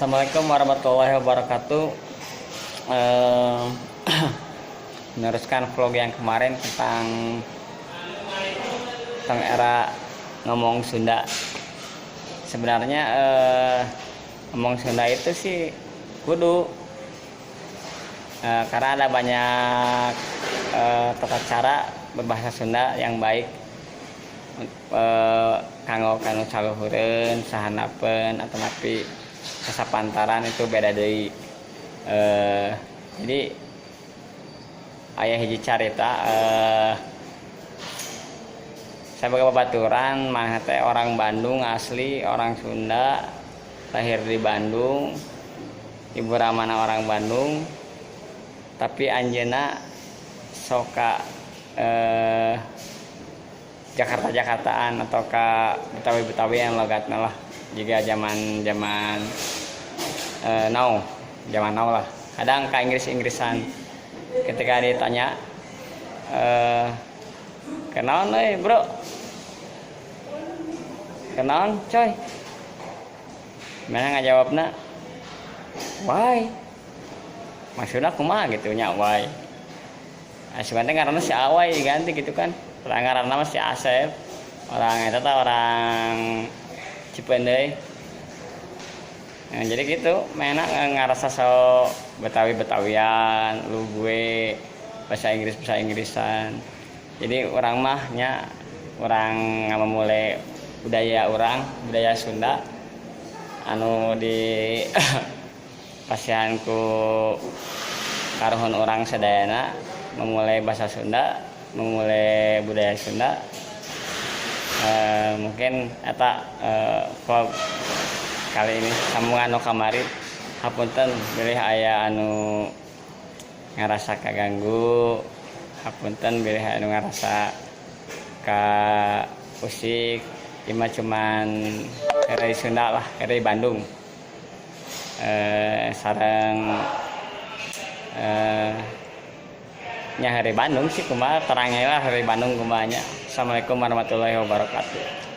Assalamualaikum warahmatullahi wabarakatuh. Meneruskan vlog yang kemarin tentang tentang era ngomong Sunda. Sebenarnya ngomong Sunda itu sih kudu, karena ada banyak tata cara berbahasa Sunda yang baik kanggo kanu saluhureun, sahandapeun, atanapi sasapantaran itu beda deui. Jadi aya hiji carita, saya boga babaturan mah teh orang Bandung asli, orang Sunda, lahir di Bandung, ibu ramana orang Bandung, tapi anjeunna sok Jakarta Jakartaan atau ka Betawi Betawi yang logatna lah, jiga zaman zaman now, zaman now lah, kadang ka Inggris Inggrisan. Ketika ditanya, "Kunaon euy, bro? Kunaon, coy?" Mana ngajawabna, "Why?" Maksudnya kumaha gitu nya, "Why?" Nah, sebenarnya ngaranna si Awai diganti gitu kan. Orang ngaranna mah si Asep, orang eta teh orang Cipeundeuy. Nah, jadi gitu, mana ngarasa so Betawi Betawian, lu gue bahasa Inggris bahasa Inggrisan. Jadi urang mah nya urang ngamumule budaya urang, budaya Sunda anu di pasihan ku karuhun urang sadayana, memulai bahasa Sunda, memulai budaya Sunda. Mungkin eta vlog kali ini sambungan nu kamari. Hapunten bilih aya anu ngarasa kaganggu, hapunten bilih anu ngarasa ka usik. Ieu mah cuman heureuy Sunda lah, heureuy Bandung, sareng nya heureuy Bandung sih, kumaha terangnya lah heureuy Bandung kumaha nya. Assalamualaikum warahmatullahi wabarakatuh.